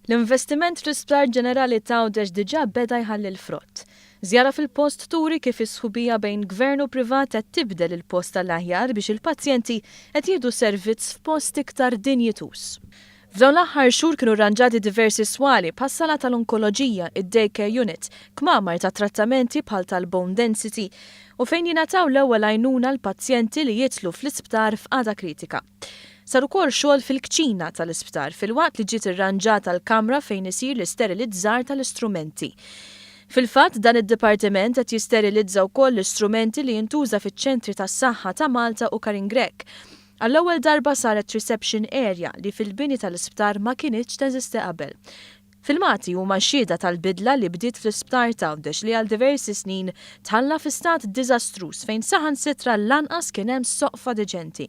L-investiment fl-Isptar Ġenerali t'Għawdex diġà beda jħalli l-frott. Żjara fil-post turi kif is-sħubija bejn Gvern u privat qed tibdel il-post għall-aħjar biex il-pazjenti qed jieħdu servizz f'post iktar dinjituż. F'dawn l-aħħar xhur kienu rranġati diversi swali bħas-sala tal-onkoloġija, id-day care unit, kmamar ta' trattamenti bħal tal-bone density u fejn jingħataw l-ewwel għajnuna l-pazjenti li jidħlu fl-isptar f'qagħda kritika. Sar ukoll xogħol fil-kċina tal-isptar filwaqt li ġiet irranġata l-kamra fejn isir l-isterilizzar tal-istrumenti. Fil-fatt, dan id-dipartiment qed jisterilizza wkoll l-istrumenti li jintuża fiċ-ċentri tas-saħħa ta' Malta u Karin Grech. Għall-ewwel darba saret reception area li fil-bini tal-isptar ma kinitx teżisti qabel. Filmati huma xhieda tal-bidla li bdiet fl-Isptar t'Għawdex li għal diversi snin tħalla fi stat diżastruż fejn saħansitra lanqas kien hemm soqfa deċenti.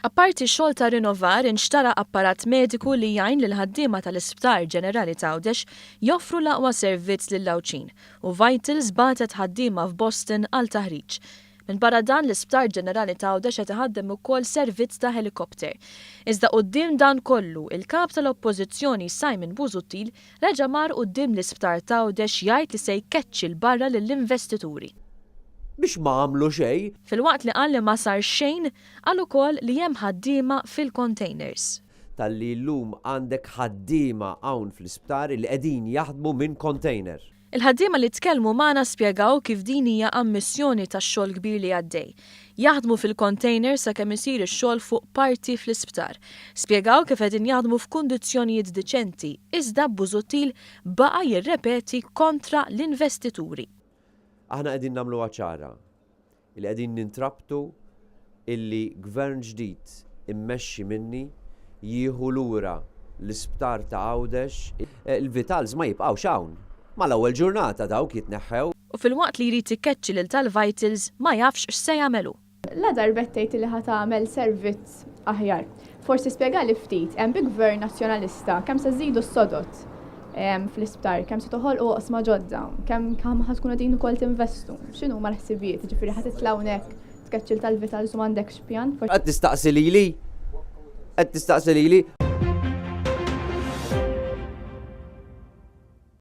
Apparti x-xogħol ta' rinnovar inxtara apparat mediku li jgħin lill-ħaddiema tal-Isptar Ġenerali t'Għawdex joffru l-aqwa servizz lill-Għawdxin u Vitals bagħtet ħaddiema f'Boston għal taħriġ. Minbarra dan, l-Isptar Ġenerali t'Għawdex qed iħaddem ukoll servizz ta' ħelikopter. Iżda quddiem dan kollu, il-Kap tal-Oppożizzjoni Simon Busuttil reġa' mar quddiem l-Isptar t'Għawdex jgħid li se jkeċċi 'l barra lill-investituri. Biex ma għamlu xejn. Filwaqt li qal li ma sar xejn, qal ukoll li hemm ħaddiema fil-containers. Talli llum għandek ħaddiema hawn fl-isptar li qegħdin jaħdmu minn container. Il-ħaddiema li tkellmu magħna spjegaw kif din hija ammissjoni tax-xogħol kbir li għaddej. Jaħdmu fil-container sakemm isir ix-xogħol fuq parti fl-isptar. Spjegaw kif qegħdin jaħdmu f'kundizzjonijiet diċenti, iżda Busuttil baqa' jirrepeti kontra l-investituri. Aħna qegħdin nagħmluha ċara li qegħdin nintrabtu illi Gvern ġdid immexxi minni jieħu lura l-isptar ta' Għawdex, il-Vitals ma jibqgħux hawn. Mal-ewwel ġurnata dawk jitneħħew. U filwaqt li jrid ikeċċi lil tal-Vitals ma jafx x'se jagħmel hu. Ladarba qed tgħid li ħa tagħmel servizz aħjar. Forsi spjegali ftit, bi Gvern Nazzjonalista kemm se żżidu s-sodod fl-isptar, kemm se toħolqu oqsma ġodda, kemm ħa tkunu qegħdin ukoll tinvestu, x'inhuma l-ħsibijiet, jiġifieri ħa titla' hawnhekk tkeċċi 'l tal-Vitals u m'għandekx pjan? Qed tistaqsi lili? Qed tistaqsi lili?